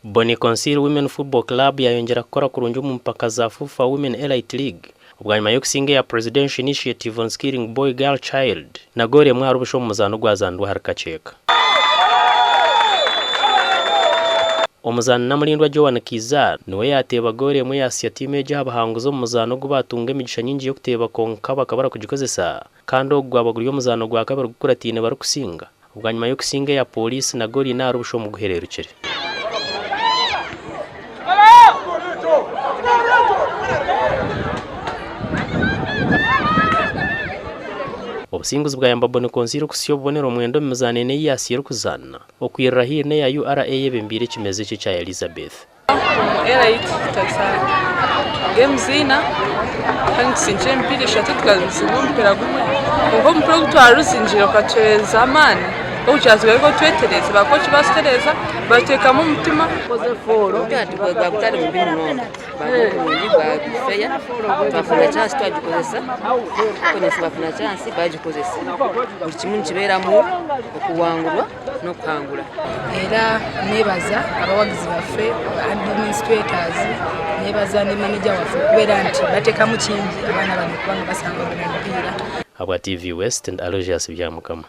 Bonny Conceal Women Football Club yayongyera kukora kurungi omu mpaka za FUFA Women Elite League bwanyima y'okusinga eya Presidential Initiative on Skilling Boy Girl Child na goolo emwe ahari busha omu muzaano ogwazanirwe ahari Kakyeka. Omuzaani Namulindwa Joan Kizza niwe yaateeba goolo emwe yaasya tiimu egyo aha buhanguzi omu muzaano ogu baatunga emigisha nyingi y'okuteeba kwonka bakabura kugikozesa kandi ogu gwaba guri omuzaano gwa kabiri ogukurataine barikusinga bwanyima y'okusinga eya Pooriisi na goolo ina ahari busha omu guhereerukire. Obusinguzi bwayamba Bonny Consiire okuhitsya obubonero mwenda omu mizaano ena ei yaasiire kuzaana, okwirira haihi n'eya URA eyebembeire ekimeza eki ekya Elizabeth. Omu Elite tutandisa games ina kandi tusingire emipiira eshatu tukazinga omupiira gumwe kwonka omupiira ogu twaruzingire gukatuhereza amaani g'okugira tugaruke twetereze ba kooki batutereeza batuteekamu omutima. Gwaba gutari mubi munonga gwaba murungi gwaba feya twafuna chansi twagikozesa bafuna chansi bagikozesa buri kimwe nikibeeramu okuwangurwa n'okuhangura. Era nebaza abawagizi baffe, administrators, nebaza ne manager waffe okubeera nti batekamu kingi abaana bano okuba nga basanga guno omupiira. Ahabwa TV West, ndi Aloysius Byamukama.